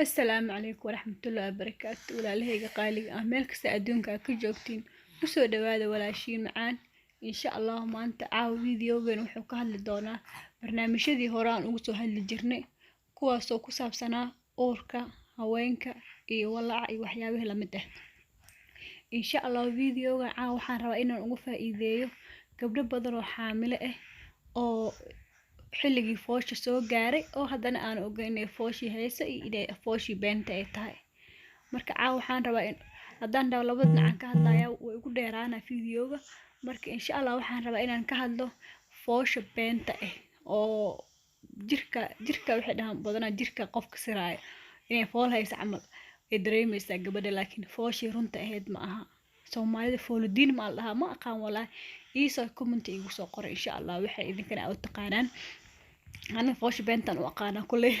Asalaamu calaykum waraxmatullaahi wabarakaatu. Walaalahayga qaaliga ah, meel kasta adduunka aad ka joogtiin, kusoo dhawaada walaashiin macaan. Insha Allah maanta caawa videogan wuxuu ka hadli doonaa barnaamijyadii hore aan ugu soo hadli jirnay, kuwaasoo ku saabsanaa uurka, haweenka iyo walaaca iyo waxyaabihii lamid ah. Insha Allah videogan caawa waxaan rabaa inaan uga faa'iideeyo gabdho badan oo xaamilo ah oo xilligii foosha soo gaaray oo haddana aan ogeyn inay fooshii hayso iyo inay fooshii beenta ay tahay. Marka caawa waxaan rabaa in haddaan dhaho labada dhinac aan ka hadlayaa, way igu dheeraanaa videoga. Marka insha Allah waxaan rabaa inaan ka hadlo foosha beenta ah oo jirka waxay dhahaan badanaa jirka qofka siraaya inay fool hayso camal ay dareemeysaa gabadha, laakiin fooshii runta ahayd ma aha. Soomaalida foolodiin ma la dhahaa, ma aqaan walaahi. Iisoo comment igu soo qoray insha Allah waxay idinkana u taqaanaan. Ani foosha beentaan u aqaanaa kulley.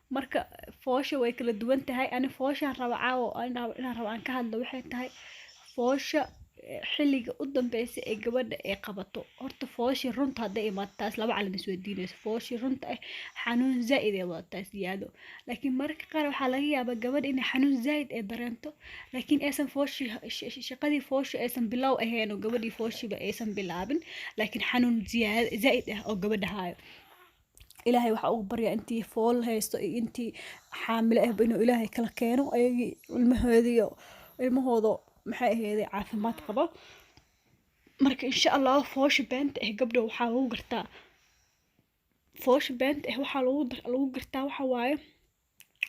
Marka foosha way kala duwan tahay. Ani fooshaan raba caawa inaan rabo aan ka hadlo waxay tahay foosha xilliga u dambeysa ee gabadha ay qabato. Horta fooshii runta hadday imaato, taas laba calam isweydiinayso. Fooshii runta ah xanuun zaa'id ay wadataa, siyaado. Laakiin mararka qaar waxaa laga yaabaa gabadha inay xanuun zaa'id ay dareento, laakiin aysan fooshii shaqadii foosha aysan bilow ahayn oo gabadhii fooshiiba aysan bilaabin, laakiin xanuun ziyaada zaa'id ah oo gabadha haayo. Ilaahay waxaa ugu baryaa intii fool haysto iyo intii xaamilo ahba inuu Ilaahay kala keeno ayagii ilmahoodii iyo ilmahooda, maxay ahaydey, caafimaad qaba. Marka insha Allah foosha beenta ah gabdho waxaa lagu gartaa, foosha beenta ah waxaa lagu gartaa waxa waaye: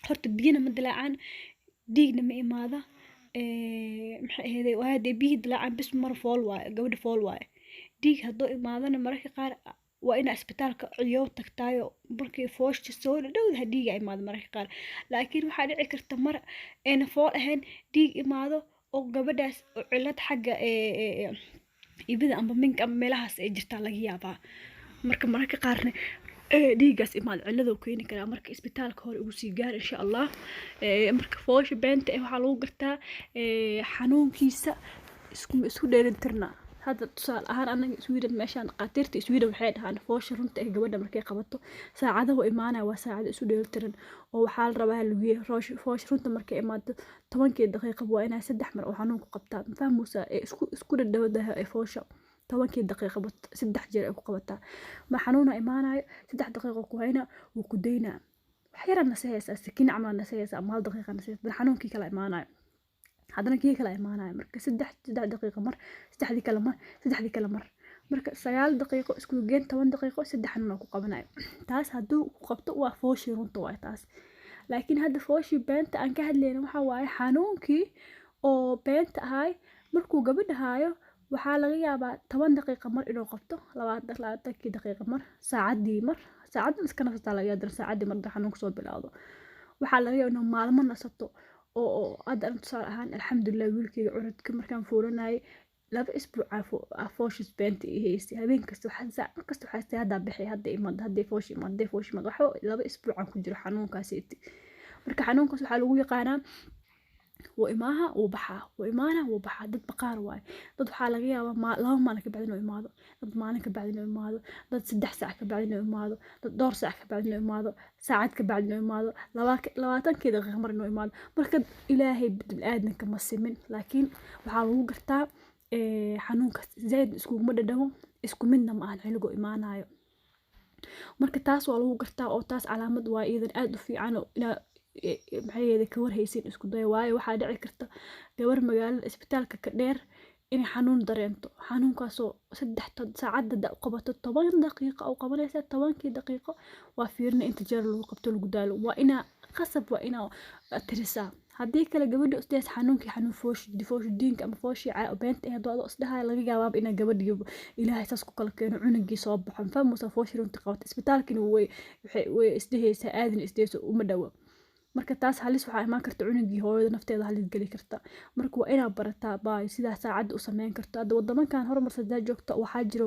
horta biyana ma dilaacaan, dhiigna ma imaada. Maxay ahaydey, waa haddii biyihii dilaacaan bis mar fool waaye, gabadha fool waaye. Dhiig hadduu imaadana mararka qaar waa inaa isbitaalka ciyow tagtaayo markii foosha soo dhowdaha dhiiga imaado mararka qaar. Laakiin waxaa dhici karta mar ayna fool ahayn dhiig imaado oo gabadhaas oo cillad xagga ibida amba minka ama meelahaas ay jirtaa laga yaabaa. Marka mararka qaarna dhiiggaas imaado cilladuu keeni karaa. Marka isbitaalka hore ugu sii gaar insha Allah. Marka foosha beenta ah waxaa lagu gartaa xanuunkiisa isku dheelitirna. Hadda tusaale ahaan anaga Sweden, meeshaan dhaqaatiirta Sweden waxay dhahaan foosha runta ah gabadha markay qabato saacadahu imaanaya waa saacado isu dheelitiran, oo waxaa la rabaa lagu yahay foosha runta markay imaado 10-kii daqiiqaba waa inaa saddex mar oo xanuunku qabtaa. Ma fahmaysaa? Ee isku dhadhowdahay ee foosha 10-kii daqiiqaba saddex jeer ay ku qabataa. Ma xanuuna imaanayo, 3 daqiiqo ku hayna, wuu ku daynaa, wax yaraa nasahaysaa, sakiin camal nasahaysaa ama hal daqiiqa nasahaysaa, xanuunkii kala imaanayo, haddana kii kala imaanayo. Marka saddex saddex daqiiqo mar, saddexdii kale mar, saddexdii kale mar, marka 9 daqiiqo isku geen 10 daqiiqo saddex xanuun ku qabanayo. Taas hadduu ku qabto waa fooshii runta waay taas. Laakiin hadda fooshii beenta aan ka hadlayna waxaa waaye xanuunkii oo beenta ahay markuu gabadha haayo waxaa laga yaabaa 10 daqiiqa mar inuu qabto, 20-kii daqiiqa mar, saacaddii mar. Saacaddan iska nasataa laga yaabaa, saacaddii mar xanuunka soo bilowdo. Waxaa laga yaabaa inuu maalmo nasato oo hadda tusaale ahaan, alxamdulilah, wiilkayga curadka markaan fuulanayay 2 isbuuc fooshis beenta i haystay. Habeen kasta waxaa saac kasta waxaa istay haddaa bixi, hadda imaad, hadday foosh imaad, hadday foosh imaad. Waxba 2 isbuuc aan ku jiro xanuunkaasi. Marka xanuunkaas waxaa lagu yaqaanaa wuu imaaha, wuu baxaa, wuu imaana, wuu baxaa. Dad baqaar waaye. Dad waxaa laga yaabaa 2 maalin ka bacdi inuu imaado, dad maalin ka bacdi inuu imaado, dad 3 saac ka bacdi inuu imaado, dad dhowr saac ka bacdi inuu imaado, saacad ka bacdi inuu imaado, 20-kii daqiiqa mar inuu imaado. Marka Ilaahay bini'aadanka ma simin, laakiin waxaa lagu gartaa xanuunka zaid iskuguma dhadhawo, isku midna ma ahan xilligu imaanayo. Marka taas waa lagu gartaa oo taas calaamad waa iyadan aad u fiican oo inaa maxay ahayd ka warhaysin isku day. Waayo waxaa dhici karta gabar magaalada isbitaalka ka dheer inay xanuun dareento, xanuunkaasoo saddex saacadda da qabato 10 daqiiqo u qabanaysa, 10-kii daqiiqo waa fiirina inta jeer lagu qabto lagu daalo. Waa inaa qasab, waa inaa tirisaa. Haddii kale gabadha isdaas xanuunkii xanuun foosh fooshu diinka ama fooshii beenta ahayd adoo isdhahaya, laga yaabaaba inaa gabadhii Ilaahay saas ku kala keeno, cunugii soo baxo. Fahmaysaa? Fooshii runtii qabata isbitaalkiina way isdhehaysaa aadina isdhehayso uma dhawo. Marka taas halis waxaa imaan karta cunugii hooyada nafteeda halis geli karta. Marka waa inaa barataa baay sidaa saacadda u sameyn karto. Hadda wadamankan horumarsan hadaa joogto waxaa jiro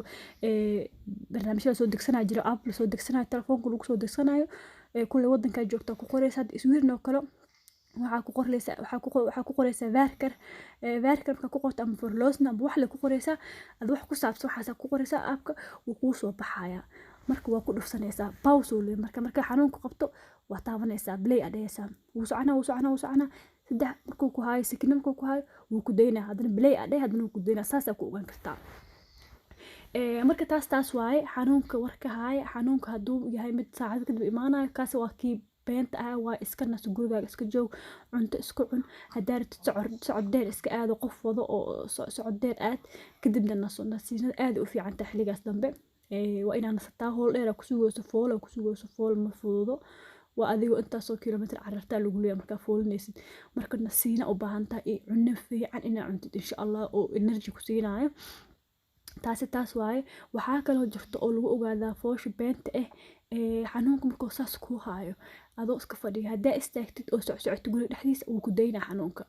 barnaamijyada soo degsanaya jiro, app la soo degsanayo, telefoonka lagu soo degsanayo. Kulle wadankaa joogta ku qoreysa. Hadda Sweden oo kale waxaa ku qoreysaa värkar. Värkar markaa ku qorto ama förlossning ama wax le ku qoreysaa ad wax ku saabsan, waxaasaa ku qoreysaa, appka wuu kuu soo baxayaa. Marka waa ku dhufsanaysaa, pause uu leeyahay. Marka xanuunka qabto Waa taabanaysaa, play aa dhehaysaa, wuu soconaa, wuu soconaa, wuu soconaa. 3 markuu ku haayo, sikina markuu ku haayo, wuu ku daynaa. Haddana play aa dhehe, haddana wuu ku daynaa. Saasaa ku ogaan kartaa. Marka taas waaye xanuunka warka haaya. Xanuunka hadduu yahay mid saacad kadib imaanayo, kaas waa kii beenta ah. Waa iska naso, gurigaaga iska joog, cunto isku cun. Haddaa rabtid, socod, socod dheer iska aado, qof wado oo socod dheer aad, kadibna naso. Nasiinada aad u fiican tahay xilligaas dambe. Waa inaa nasataa. Howl dheer aa kusugayso, fool aa kusugayso. Fool ma fududo, waa adigoo intaasoo kilomitr carartaa lagu leeyahay markaa foolinaysid. Marka nasiina u baahan tahay iyo cunno fiican inaa cuntid, insha Allah, oo energy ku siinayo. Taasi taas waaye. Waxaa kaloo jirta oo lagu ogaadaa foosha beenta ah, xanuunka markuu saas kuu haayo adoo iska fadhiya, haddaa istaagtid oo socsocotid guriga dhexdiisa, wuu ku daynaa xanuunka.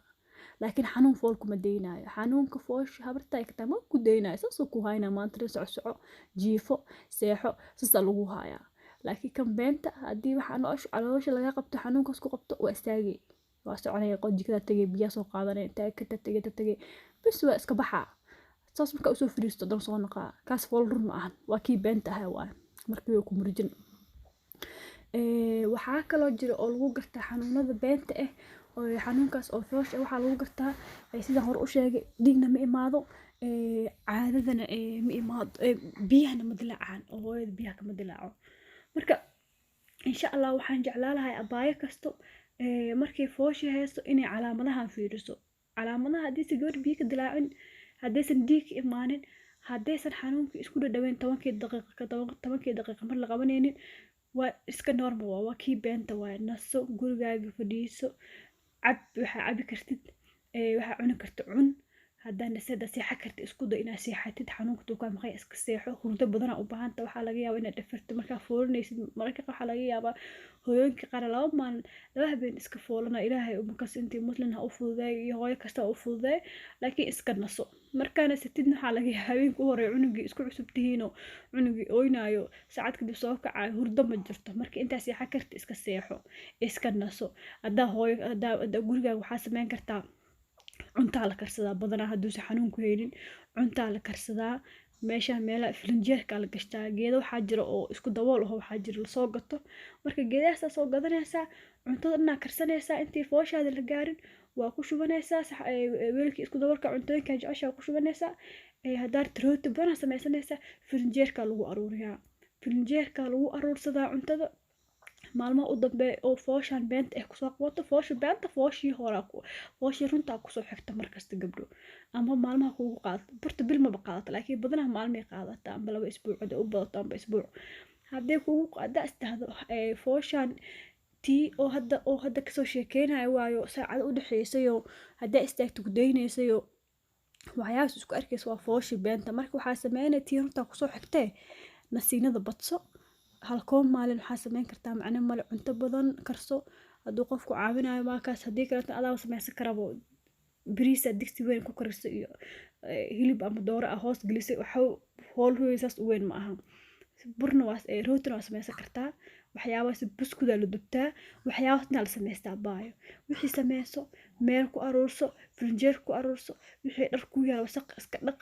Laakiin xanuun fool kuma daynaayo. Xanuunka foosha habarta ay kataa ma ku daynaayo, saasuu ku haynaa. Maanta dhan socsoco, jiifo, seexo, saasaa lagu haayaa. Laakiin kan beenta, haddii waxaa nolosha caloosha laga qabto, xanuunkaas ku qabto, waa istaagay, waa soconaya, jikada tagay, biyaa soo qaadanaya, intaa ka tagay, ta tagay, bis waa iska baxaa. Saas markaa usoo fariisto, dan soo noqaa. Kaas fool run ma ahan, waa kii beenta ahaa waaye. Markii way ku murjin. Waxaa kaloo jira oo lagu gartaa xanuunada beenta ah oo xanuunkaas oo foosha waxaa lagu gartaa, sidaan hore u sheegay, dhiigna ma imaado, caadadana ma imaado, biyahana ma dilaacaan, oo hooyada biyaha kama dilaaco. Marka insha Allah waxaan jeclaa lahay abaayo kasto markay foosha haysto inay calaamadahan fiiriso. Calaamadaha, haddiise gabar biyo ka dilaacin, haddaysan dhiig ka imaanin, haddaysan xanuunka isku dhadhaweyn 10-kii daqiiqa, 10-kii daqiiqa mar la qabanaynin, waa iska normal, waa kii beenta waaye. Naso, gurigaaga fadhiiso, cab waxaa cabi kartid, waxaa cuni karta cun. Haddaa nasada seexa karta, isku day inaad seexatid. Xanuunka tuu kaa maqan, iska seexo. Hurdo badanaa u baahanta. Waxaa laga yaabaa inaad dhafarto markaa foolinaysid. Mararka qaar waxaa laga yaabaa hooyooyinka qaar 2 maalin, 2 habeen iska foolana. Ilaahay umakas intii Muslim ha u fududeeyo iyo hooyo kasta ha u fududeeyo. Laakiin iska naso. Markaana satidna, waxaa laga yaabaa habeenka u horeeya cunugii isku cusub tihiinoo cunugii ooynaayo, saacad kadib soo kacayo, hurdo ma jirto. Marka intaa seexa karta, iska seexo, iska naso. Haddaa hooyo haddaa gurigaaga, waxaa sameyn kartaa cuntaa la karsadaa badanaa. Hadduusan xanuunku haynin, cuntaa la karsadaa. Meesha meelaha filinjeerka la gashtaa. Geedo waxaa jira oo isku dabool aho, waxaa jira lasoo gato. Marka geedahaasaa soo gadanaysaa, cuntada dhanaa karsanaysaa intii fooshaada la gaarin, waa ku shubanaysaa weelkii isku daboolka, cuntooyinka jeceshaa ku shubanaysaa. Haddaa rooti badanaa sameysanaysaa, filinjeerka lagu aruuriyaa, filinjeerka lagu aruursadaa cuntada maalmaha u dambeeya oo fooshan beenta ah kusoo qabato. Foosha beenta, fooshii horaa, fooshii runtaa kusoo xigta markasta, gabdho. Ama maalmaha kugu qaadato barta, bil maba qaadato, laakiin badanaa maalmay qaadataa, amba 2 isbuuc hadday u badato, amba isbuuc. Hadday kugu haddaa isdhahdo fooshan tii oo hadda kasoo sheekeynayo waayo, saacado u dhexeysayoo haddaa istaagto ku daynaysayoo waxyaabaas isku arkaysa, waa fooshii beenta. Marka waxaa sameynaya tii runtaa kusoo xigtee, nasiinada badso. Halkoo maalin waxaa sameyn kartaa, macno male, cunto badan karso. Hadduu qofku caawinayo maakaas, haddii kaleeto adaaba sameysan karabo. Bariisa digsi weyn ku kariso iyo hilib ama dooro ah hoos gelisay, waxa hool weyn saas u weyn ma aha. Burna waa, rootina waa sameysan kartaa, waxyaabahaas buskudaa la dubtaa, waxyaabahaasna la samaystaa baayo. Wixii sameyso, meel ku aruurso, firinjeer ku aruurso. Wixii dhar ku yaal wasaq iska dhaq,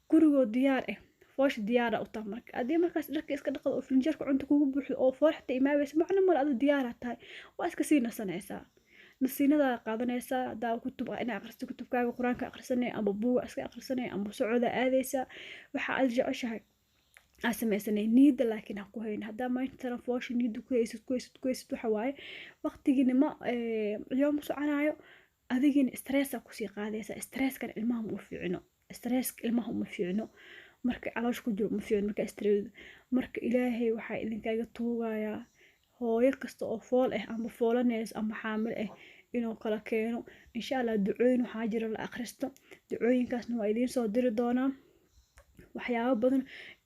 gurigoo diyaar ah, foosha diyaara u tahay. Marka haddii markaas dharka iska dhaqdo oo firinjeerka cunto kugu buuxdo oo fool xitaa imaabaysa, macno male, adu diyaaraa tahay, waa iska sii nasanaysaa, nasiinadaa qaadanaysaa. Haddaa kutub inaa akhristo, kutubkaaga Qur-aanka akhrisanay, ama buuga iska akhrisanay, ama socoda aadaysaa, waxa aad jeceshahay aa sameysanay. Niida laakiin ha ku hayn. Haddaa maantana foosha niida ku haysid, ku haysid, ku haysid, waxa waaye waqtigiina ma yooma soconaayo, adigiina stressa kusii qaadaysaa. Stresskana ilmaha ma u fiicno, stresska ilmaha uma fiicno marka caloosha ku jiro, uma fiicno marka stress. Marka Ilaahay waxaa idinkaga tuugayaa hooyo kasta oo fool ah ama foolanaysa ama xaamil ah inuu kala keeno, insha Allah. Ducooyin waxaa jira la akhristo, ducooyinkaasna waa idiin soo diri doonaa. Waxyaabo badan,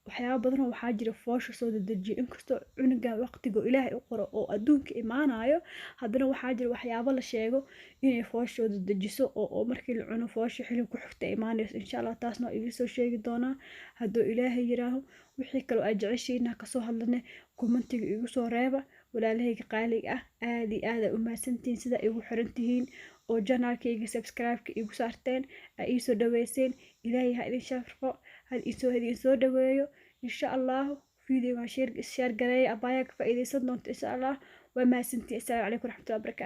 waxyaabo badan oo waxaa jira foosha soo dedejiyo. Inkastoo cunugan waqtiga Ilaahay u qoro oo adduunka imaanayo, haddana waxaa jira waxyaabo la sheego inay foosha soo dedejiso, oo markii la cuno foosha xilli ku xigta imaanayso. Insha Allah taasna waa idiin soo sheegi doonaa hadduu Ilaahay yiraaho. Wixii kaloo aad jeceshihiin ha kasoo hadlane, commentiga igu soo reeba. Walaalahayga qaaliga ah, aad iyo aad aa u mahadsantihiin sida igu xiran tihiin oo channelkayga subscribe-ka igu saarteen, aa iisoo dhaweyseen. Ilaahay ha idin sharfo, ha idin soo dhaweeyo, insha Allahu. Videogan share gareeya, abaayaa ka faa'iideysan doonta, insha Allah. Waa mahadsantii. Assalaamu calaykum waraxmatullahi wabarakatu.